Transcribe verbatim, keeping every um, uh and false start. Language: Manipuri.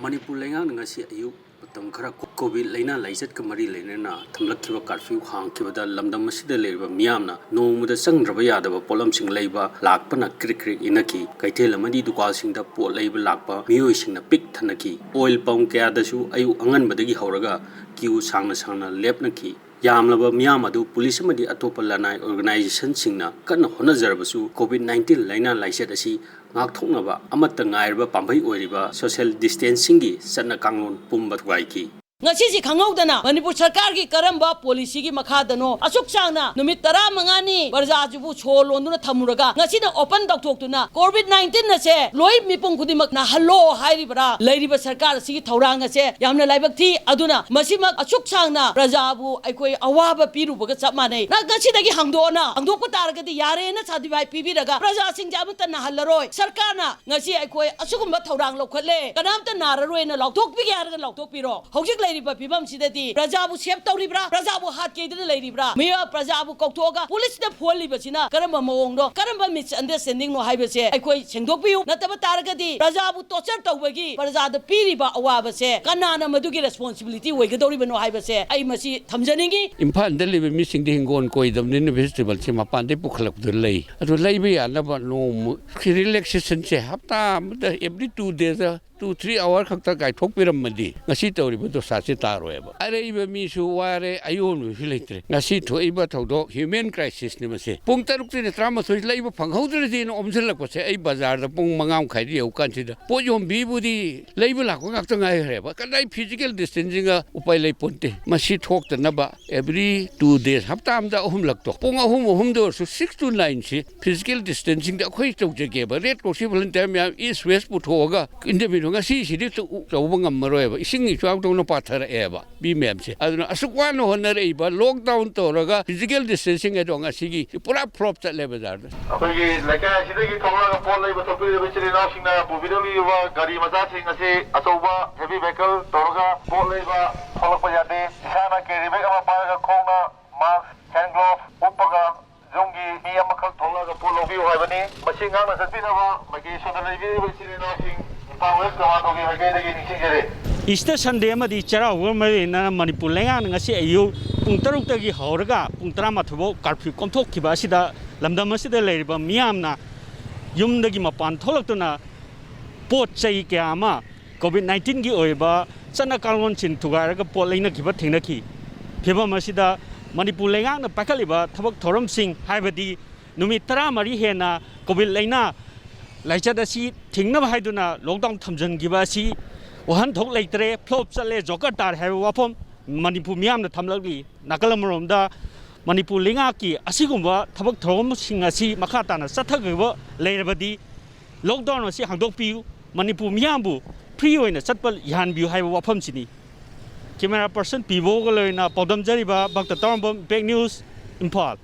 ꯃꯅꯤꯄꯨꯔ ꯂꯩꯉꯥꯛꯅ ꯉꯁꯤ ꯑꯌꯨꯛ ꯃꯇꯝ ꯈꯔ ꯀꯣ-, ꯀꯣꯚꯤꯗ ꯂꯥꯏꯅꯥ ꯂꯥꯏꯆꯠꯀ ꯃꯔꯤ ꯂꯩꯅꯅ ꯊꯝꯂꯛꯈꯤꯕ ꯀꯥꯔꯐ꯭ꯌꯨ ꯍꯥꯡꯈꯤꯕꯗ ꯂꯝꯗꯝ ꯑꯁꯤꯗ ꯂꯩꯔꯤꯕ ꯃꯤꯌꯥꯝꯅ ꯅꯣꯡꯃꯗ ꯆꯪꯗ꯭ꯔꯕ ꯌꯥꯗꯕ ꯄꯣꯠꯂꯝꯁꯤꯡ ꯂꯩꯕ ꯂꯥꯛꯄꯅ ꯀ꯭ꯔꯤꯛ ꯀ꯭ꯔꯤꯛ ꯏꯟꯅꯈꯤ꯫ ꯀꯩꯊꯦꯜ ꯑꯃꯗꯤ ꯗꯨꯀꯥꯟꯁꯤꯡꯗ ꯄꯣꯠ ꯂꯩꯕ ꯂꯥꯛꯄ ꯃꯤꯑꯣꯏꯁꯤꯡꯅ ꯄꯤꯛ ꯊꯟꯅꯈꯤ꯫ ꯑꯣꯏꯜ ꯄꯝ ꯀꯌꯥꯗꯁꯨ ꯑꯌꯨꯛ ꯑꯉꯟꯕꯗꯒꯤ ꯍꯧꯔꯒ ꯀ꯭ꯌꯨ ꯁꯥꯡꯅ ꯁꯥꯡꯅ ꯂꯦꯞꯅꯈꯤ꯫ ꯌꯥꯝꯂꯕ ꯃꯤꯌꯥꯝ ꯑꯗꯨ ꯄꯨꯂꯤꯁ ꯑꯃꯗꯤ ꯑꯇꯣꯞꯄ ꯂꯅꯥꯏ ꯑꯣꯔꯒꯅꯥꯏꯖꯦꯁꯟꯁꯤꯡꯅ ꯀꯟꯅ ꯍꯣꯠꯅꯖꯔꯕꯁꯨ, ꯀꯣꯚꯤꯗ ꯅꯥꯏꯟꯇꯤꯟ ꯂꯥꯏꯅꯥ ꯂꯥꯏꯆꯠ ꯑꯁꯤ ꯉꯥꯛꯊꯣꯛꯅꯕ ꯑꯃꯠꯇ ꯉꯥꯏꯔꯕ ꯄꯥꯝꯕꯩ ꯑꯣꯏꯔꯤꯕ ꯁꯣꯁꯤꯌꯦꯜ ꯗꯤꯁꯇꯦꯟꯁꯤꯡꯒꯤ ꯆꯠꯅ ꯀꯥꯡꯂꯣꯟ ꯄꯨꯝꯕ ꯊꯨꯒꯥꯏꯈꯤ꯫ ꯉꯁꯤꯁꯤ ꯈꯪꯍꯧꯗꯅ ꯃꯅꯤꯄꯨꯔ ꯁꯔꯀꯥꯔꯒꯤ ꯀꯔꯝꯕ ꯄꯣꯂꯤꯁꯤꯒꯤ ꯃꯈꯥꯗꯅꯣ ꯑꯁꯨꯛ ꯁꯥꯡꯅ ꯅꯨꯃꯤꯠ ꯇꯔꯥꯃꯉꯥꯅꯤ ꯄ꯭ꯔꯖꯥꯁꯤꯕꯨ ꯁꯣ ꯂꯣꯟꯗꯨꯅ ꯊꯝꯃꯨꯔꯒ ꯉꯁꯤꯅ ꯑꯣꯄꯟ ꯇꯧꯊꯣꯛꯇꯨꯅ ꯀꯣꯚꯤꯗ ꯅꯥꯏꯟꯇꯤꯟ ꯑꯁꯦ ꯂꯣꯏ ꯃꯤꯄꯨꯝ ꯈꯨꯗꯤꯡꯃꯛ ꯅꯥꯍꯜꯂꯣ ꯍꯥꯏꯔꯤꯕ꯭ꯔꯥ? ꯂꯩꯔꯤꯕ ꯁꯔꯀꯥꯔ ꯑꯁꯤꯒꯤ ꯊꯧꯔꯥꯡ ꯑꯁꯦ ꯌꯥꯝꯅ ꯂꯥꯏꯕꯛ ꯊꯤ꯫ ꯑꯗꯨꯅ ꯃꯁꯤꯃꯛ ꯑꯁꯨꯛ ꯁꯥꯡꯅ ꯄ꯭ꯔꯖꯥꯕꯨ ꯑꯩꯈꯣꯏ ꯑꯋꯥꯕ ꯄꯤꯔꯨꯕꯒ ꯆꯞ ꯃꯥꯟꯅꯩ꯫ ꯅꯪ ꯉꯁꯤꯗꯒꯤ ꯍꯥꯡꯗꯣꯛꯑꯣꯅ, ꯍꯥꯡꯗꯣꯛꯄ ꯇꯥꯔꯒꯗꯤ ꯌꯥꯔꯦꯅ ꯁꯥꯔꯇꯤꯐꯥꯏ ꯄꯤꯕꯤꯔꯒ ꯄ꯭ꯔꯖꯥꯁꯤꯡꯁꯦ ꯑꯃꯠꯇ ꯅꯥꯍꯜꯂꯔꯣꯏ꯫ ꯁꯔꯀꯥꯔꯅ ꯉꯁꯤ ꯑꯩꯈꯣꯏ ꯑꯁꯤꯒꯨꯝꯕ ꯊꯧꯔꯥꯡ ꯂꯧꯈꯠꯂꯦ, ꯀꯅꯥꯝꯇ ꯅꯥꯔꯔꯣꯏꯅ ꯂꯥꯎꯊꯣꯛꯄꯤꯒꯦ ꯍꯥꯏꯔꯒ ꯂꯥꯎꯊꯣꯛꯄꯤꯔꯣ꯫ ꯍꯧꯖꯤꯛ ꯂꯩꯔꯤꯕ ꯐꯤꯕꯝꯁꯤꯗꯗꯤ ꯄ꯭ꯔꯖꯥꯕꯨ ꯁꯦꯞ ꯇꯧꯔꯤꯕ꯭ꯔꯥ, ꯄ꯭ꯔꯖꯥꯕꯨ ꯍꯥꯠꯀꯦꯗꯅ ꯂꯩꯔꯤꯕ꯭ꯔꯥ? ꯃꯤꯑꯣꯏ ꯄ꯭ꯔꯖꯥꯕꯨ ꯀꯧꯊꯣꯛꯑꯒ ꯄꯨꯂꯤꯁꯅ ꯐꯨꯍꯜꯂꯤꯕꯁꯤꯅ ꯀꯔꯝꯕ ꯃꯑꯣꯡꯅꯣ, ꯀꯔꯝꯕ ꯃꯤꯁꯑꯟꯗꯔꯁ꯭ꯇꯦꯟꯗꯤꯡꯅꯣ ꯍꯥꯏꯕꯁꯦ ꯑꯩꯈꯣꯏ ꯁꯦꯡꯗꯣꯛꯄꯤꯌꯨ꯫ ꯅꯠꯇꯕ ꯇꯥꯔꯒꯗꯤ ꯄ꯭ꯔꯖꯥꯕꯨ ꯇꯣꯔꯆꯔ ꯇꯧꯕꯒꯤ, ꯄ꯭ꯔꯖꯥꯗ ꯄꯤꯔꯤꯕ ꯑꯋꯥꯕꯁꯦ ꯀꯅꯥꯅ ꯃꯗꯨꯒꯤ ꯔꯦꯁꯄꯣꯟꯁꯤꯕꯤꯂꯤꯇꯤ ꯑꯣꯏꯒꯗꯧꯔꯤꯕꯅꯣ ꯍꯥꯏꯕꯁꯦ ꯑꯩ ꯃꯁꯤ ꯊꯝꯖꯅꯤꯡꯉꯤ꯫ ꯏꯝꯐꯥꯜꯗ ꯂꯩꯕ ꯃꯤꯁꯤꯡꯗꯤ ꯍꯤꯡꯒꯣꯜ ꯀꯣꯏꯗꯕꯅꯤꯅ ꯐꯦꯁꯇꯤꯚꯦꯜꯁꯦ ꯃꯄꯥꯟꯗꯩ ꯄꯨꯈꯠꯂꯛꯄꯗ ꯂꯩ꯫ ꯑꯗꯨ ꯂꯩꯕ ꯌꯥꯅꯕ ꯅꯣꯡꯃ ꯔꯤꯂꯦꯛꯁꯦꯁꯟꯁꯦ ꯍꯞꯇꯥ ꯑꯃꯗ ꯑꯦꯕ꯭ꯔꯤ ꯇꯨ ꯗꯦꯗ, ꯇꯨ ꯊ꯭ꯔꯤ ꯑꯋꯥꯔ ꯈꯛꯇ ꯀꯥꯏꯊꯣꯛꯄꯤꯔꯝꯃꯗꯤ ꯉꯁꯤ ꯇꯧꯔꯤꯕ ꯗꯣꯁꯥꯁꯦ ꯇꯥꯔꯣꯏꯕ꯫ ꯑꯔꯩꯕ ꯃꯤꯁꯨ ꯋꯥꯔꯦ, ꯑꯌꯣꯟꯕꯁꯨ ꯂꯩꯇ꯭ꯔꯦ꯫ ꯉꯁꯤ ꯊꯣꯛꯏꯕ ꯊꯧꯗꯣꯛ ꯍ꯭ꯌꯨꯃꯦꯟ ꯀ꯭ꯔꯥꯏꯁꯤꯁꯅꯤ ꯃꯁꯤ꯫ ꯄꯨꯡ ꯇꯔꯨꯛꯇꯩꯅ ꯇꯔꯥꯃꯥꯊꯣꯏ ꯂꯩꯕ ꯐꯪꯍꯧꯗ꯭ꯔꯗꯤꯅ ꯑꯣꯝꯁꯤꯜꯂꯛꯄꯁꯦ, ꯑꯩ ꯕꯖꯥꯔꯗ ꯄꯨꯡ ꯃꯉꯥ ꯃꯈꯥꯏꯗ ꯌꯧꯀꯥꯟꯁꯤꯗ ꯄꯣꯠ ꯌꯣꯟꯕꯤꯕꯨꯗꯤ ꯂꯩꯕ ꯂꯥꯛꯄ ꯉꯥꯛꯇ ꯉꯥꯏꯈ꯭ꯔꯦꯕ꯫ ꯀꯗꯥꯏ ꯐꯤꯖꯤꯀꯦꯜ ꯗꯤꯁꯇꯦꯟꯁꯤꯡꯒ ꯎꯄꯥꯏ ꯂꯩ ꯄꯣꯟꯇꯦ꯫ ꯃꯁꯤ ꯊꯣꯛꯇꯅꯕ ꯑꯦꯕ꯭ꯔꯤ ꯇꯨ ꯗꯦꯖ, ꯍꯞꯇꯥ ꯑꯃꯗ ꯑꯍꯨꯝꯂꯛꯇꯣ, ꯄꯨꯡ ꯑꯍꯨꯝ ꯑꯍꯨꯝꯗ ꯑꯣꯏꯔꯁꯨ ꯁꯤꯛꯁ ꯇꯨ ꯅꯥꯏꯟꯁꯤ ꯐꯤꯖꯤꯀꯦꯜ ꯗꯤꯁꯇꯦꯟꯁꯤꯡꯗ ꯑꯩꯈꯣꯏ ꯇꯧꯖꯒꯦꯕ꯫ ꯔꯦꯗ ꯀ꯭ꯔꯣꯁꯀꯤ ꯚꯣꯂꯨꯟꯇꯤꯌꯔ ꯃꯌꯥꯝ ꯏꯁ ꯋꯦꯁ ꯄꯨꯊꯣꯛꯑꯒ ꯏꯟꯗꯤꯚꯤꯖꯨꯋꯦꯜ ꯉꯁꯤꯁꯤꯗꯤ ꯇꯧ-, ꯇꯧꯕ ꯉꯝꯃꯔꯣꯏꯕ꯫ ꯏꯁꯤꯡ ꯏꯆꯥꯎꯗꯧꯅ ꯄꯥꯊꯔꯛꯑꯦꯕ ꯃꯤ ꯃꯌꯥꯝꯁꯦ꯫ ꯑꯗꯨꯅ ꯑꯁꯨꯛ ꯋꯥꯅ ꯍꯣꯠꯅꯔꯛꯏꯕ ꯂꯣꯛꯗꯥꯎꯟ ꯇꯧꯔꯒ ꯐꯤꯖꯤꯀꯦꯜ ꯗꯤꯁꯇꯦꯟꯁꯤꯡ ꯑꯗꯣ ꯉꯁꯤꯒꯤ ꯄꯨꯔꯥ ꯐ꯭ꯂꯣꯞ ꯆꯠꯂꯦ ꯕꯖꯥꯔꯗ꯫ ꯑꯩꯈꯣꯏꯒꯤ ꯂꯩꯀꯥꯏ ꯑꯁꯤꯗꯒꯤ ꯊꯣꯛꯂꯛꯑꯒ ꯄꯣꯠ ꯂꯩꯕ ꯊꯣꯛꯄꯤꯔꯤꯕ ꯏꯆꯤꯜ ꯏꯅꯥꯎꯁꯤꯡꯅ ꯄꯨꯕꯤꯔꯝꯂꯤꯕ ꯒꯥꯔꯤ ꯃꯆꯥꯁꯤꯡ ꯑꯁꯤ ꯑꯆꯧꯕ ꯍꯦꯚꯤ ꯚꯦꯍꯤꯀꯜ ꯇꯧꯔꯒ ꯄꯣꯠ ꯂꯩꯕ ꯊꯣꯛꯂꯛꯄ ꯌꯥꯗꯦ꯫ ꯏꯁꯥꯅ ꯀꯦꯔꯤ ꯕꯦꯒ ꯑꯃ ꯄꯥꯏꯔꯒ ꯈꯣꯡꯅ ꯃꯥꯁꯛ, ꯍꯦꯟ ꯒ꯭ꯂꯣꯚ ꯎꯞꯄꯒ ꯌꯨꯝꯒꯤ ꯃꯤ ꯑꯃꯈꯛ ꯊꯣꯛꯂꯛꯑꯒ ꯄꯣꯠ ꯂꯧꯕꯤꯌꯨ ꯍꯥꯏꯕꯅꯤ꯫ ꯃꯁꯤ ꯉꯥꯛꯅ ꯆꯠꯄꯤꯅꯕ ꯃꯥꯏꯀꯩ ꯁꯣꯝꯗ ꯂꯩꯕꯤꯔꯤꯕ ꯏꯆꯤꯜ ꯏꯅꯥꯎꯁꯤꯡ ꯏꯝꯐꯥꯜ ꯋꯦꯁ ꯀꯃꯥꯟꯗꯣꯒꯤ ꯃꯥꯏꯀꯩꯗꯒꯤ ꯅꯤꯡꯁꯤꯡꯖꯔꯤ꯫ ꯏꯁꯇꯔ ꯁꯟꯗꯦ ꯑꯃꯗꯤ ꯆꯩꯔꯥꯎꯕꯒ ꯃꯔꯤ ꯂꯩꯅꯅ ꯃꯅꯤꯄꯨꯔ ꯂꯩꯉꯥꯛꯅ ꯉꯁꯤ ꯑꯌꯨꯛ ꯄꯨꯡ ꯇꯔꯨꯛꯇꯒꯤ ꯍꯧꯔꯒ ꯄꯨꯡ ꯇꯔꯥꯃꯥꯊꯣꯏ ꯐꯥꯎ ꯀꯥꯔꯐ꯭ꯌꯨ ꯀꯣꯝꯊꯣꯛꯈꯤꯕ ꯑꯁꯤꯗ ꯂꯝꯗꯝ ꯑꯁꯤꯗ ꯂꯩꯔꯤꯕ ꯃꯤꯌꯥꯝꯅ ꯌꯨꯝꯗꯒꯤ ꯃꯄꯥꯟ ꯊꯣꯛꯂꯛꯇꯨꯅ ꯄꯣꯠ ꯆꯩ ꯀꯌꯥ ꯑꯃ ꯀꯣꯚꯤꯗ ꯅꯥꯏꯟꯇꯤꯟꯒꯤ ꯑꯣꯏꯕ ꯆꯠꯅ ꯀꯥꯡꯂꯣꯟꯁꯤꯡ ꯊꯨꯒꯥꯏꯔꯒ ꯄꯣꯠ ꯂꯩꯅꯈꯤꯕ ꯊꯦꯡꯅꯈꯤ꯫ ꯐꯤꯕꯝ ꯑꯁꯤꯗ ꯃꯅꯤꯄꯨꯔ ꯂꯩꯉꯥꯛꯅ ꯄꯥꯏꯈꯠꯂꯤꯕ ꯊꯕꯛ ꯊꯧꯔꯝꯁꯤꯡ, ꯍꯥꯏꯕꯗꯤ ꯅꯨꯃꯤꯠ ꯇꯔꯥꯃꯔꯤ ꯍꯦꯟꯅ ꯀꯣꯚꯤꯗ ꯂꯥꯏꯅꯥ ꯂꯥꯏꯆꯠ ꯑꯁꯤ ꯊꯤꯡꯅꯕ ꯍꯥꯏꯗꯨꯅ ꯂꯣꯛꯗꯥꯎꯟ ꯊꯝꯖꯤꯟꯈꯤꯕ ꯑꯁꯤ ꯋꯥꯍꯟꯊꯣꯛ ꯂꯩꯇ꯭ꯔꯦ, ꯐ꯭ꯂꯣꯞ ꯆꯠꯂꯦ, ꯖꯣꯀꯔ ꯇꯥꯔꯦ ꯍꯥꯏꯕ ꯋꯥꯐꯝ ꯃꯅꯤꯄꯨꯔ ꯃꯤꯌꯥꯝꯅ ꯊꯝꯂꯛꯂꯤ꯫ ꯅꯥꯀꯜ ꯑꯃꯔꯣꯝꯗ ꯃꯅꯤꯄꯨꯔ ꯂꯩꯉꯥꯛꯀꯤ ꯑꯁꯤꯒꯨꯝꯕ ꯊꯕꯛ ꯊꯧꯔꯝꯁꯤꯡ ꯑꯁꯤ ꯃꯈꯥ ꯇꯥꯅ ꯆꯠꯊꯈꯤꯕ ꯂꯩꯔꯕꯗꯤ ꯂꯣꯛꯗꯥꯎꯟ ꯑꯁꯤ ꯍꯥꯡꯗꯣꯛꯄꯤꯌꯨ, ꯃꯅꯤꯄꯨꯔ ꯃꯤꯌꯥꯝꯕꯨ ꯐ꯭ꯔꯤ ꯑꯣꯏꯅ ꯆꯠꯄ ꯌꯥꯍꯟꯕꯤꯌꯨ ꯍꯥꯏꯕ ꯋꯥꯐꯝꯁꯤꯅꯤ꯫ ꯀꯦꯃꯦꯔꯥ ꯄꯔꯁꯟ ꯄꯤꯕꯣꯒ ꯂꯣꯏꯅ ꯄꯥꯎꯗꯝꯖꯔꯤꯕ ꯚꯛꯇ ꯇꯥꯎꯔꯝꯕꯝ, ꯏꯝꯄꯦꯛ ꯅ꯭ꯌꯨꯁ, ꯏꯝꯐꯥꯜ꯫